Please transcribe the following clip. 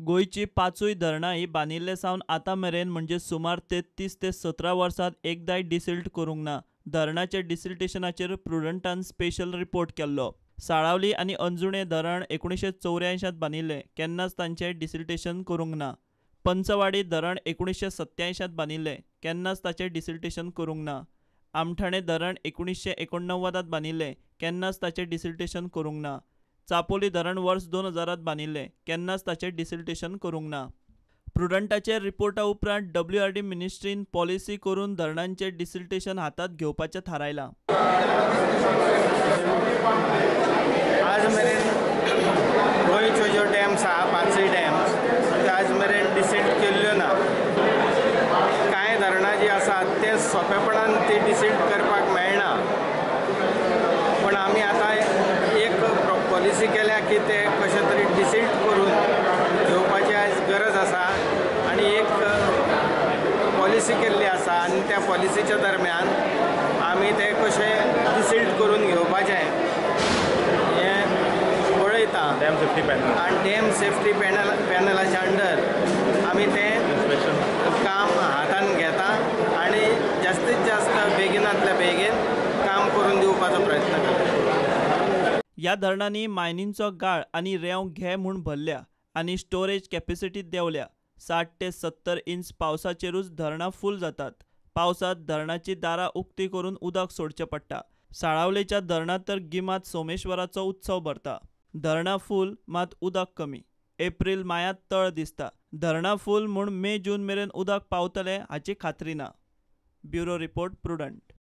गोंयची पांचूय धरणां ही बांदिल्ले सावन आतां मेरेन म्हणजे सुमार 33 ते 17 वर्सांत एकदाय डिसिल्ट करूंक ना. धरणाच्या डिसिल्टेशनाचेर प्रुडंटान स्पेशल रिपोर्ट केल्लो. साळावली आनी अंजुणे धरण 1984 बांदिल्लें, केन्नाच तांचें डिसिल्टेशन करूंक ना. पंचवाडी धरण 1987 बांदिल्लें, केन्नाच ताचें डिसिल्टेशन करूंक ना. आमठाणे धरण 1989 बांदिल्लें, केन्नाच ताचें डिसिल्टेशन करूंक ना. चापोली धरण वर्स 2000 बांदिल्लें, केन्नाच ताचें डिसिल्टेशन करूंक ना. प्रुडंटाचे रिपोर्टा उपरांत WRD मिनिस्ट्रीन पॉलिसी करून धरणांचें डिसिल्टेशन हातांत घेवपाचें थारायलां. आज मेरेन गोंयच्यो ज्यो डॅम्स आहा, पांचूय डॅम्स, त्यो आज मेरेन डिसिल्ट केल्ल्यो ना. कांय धरणां जीं आसात ते सोंपेपणान ती डिसिल्ट करपाक मेळना, पूण आमी आतां एक पॉलिसी केल्या की ते कशें तरी डिसिल्ट करून घेवपाची आयज गरज आसा आनी एक पॉलिसी केल्ली आसा आनी त्या पॉलिसीच्या दरम्यान आमी ते कशें डिसिल्ट करून घेवपाचें हें पळयता. डॅम सेफ्टी पॅनल आनी डॅम सेफ्टी पॅनलाच्या अंडर आमी तें काम हातान घेता आनी जास्तीत जास्त बेगिनांतल्या बेगीन काम करून दिवपाचो प्रयत्न करता. ह्या धरणांनी मायनींचो गाळ आनी रेंव घे म्हूण भरल्या आनी स्टोरेज कॅपेसिटी देंवल्या. 60 ते 70 इंच पावसाचेरूच धरणां फूल जातात. पावसांत धरणाची दारां उक्ती करून उदक सोडचें पडटा. साळावलेच्या धरणांत तर गिमांत सोमेश्वराचो उत्सव भरता. धरणां फूल मात उदक कमी. एप्रील मायांत तळ दिसता. धरणां फूल म्हूण मे जून मेरेन उदक पावतलें हाची खात्री ना. Bureau report, Prudent.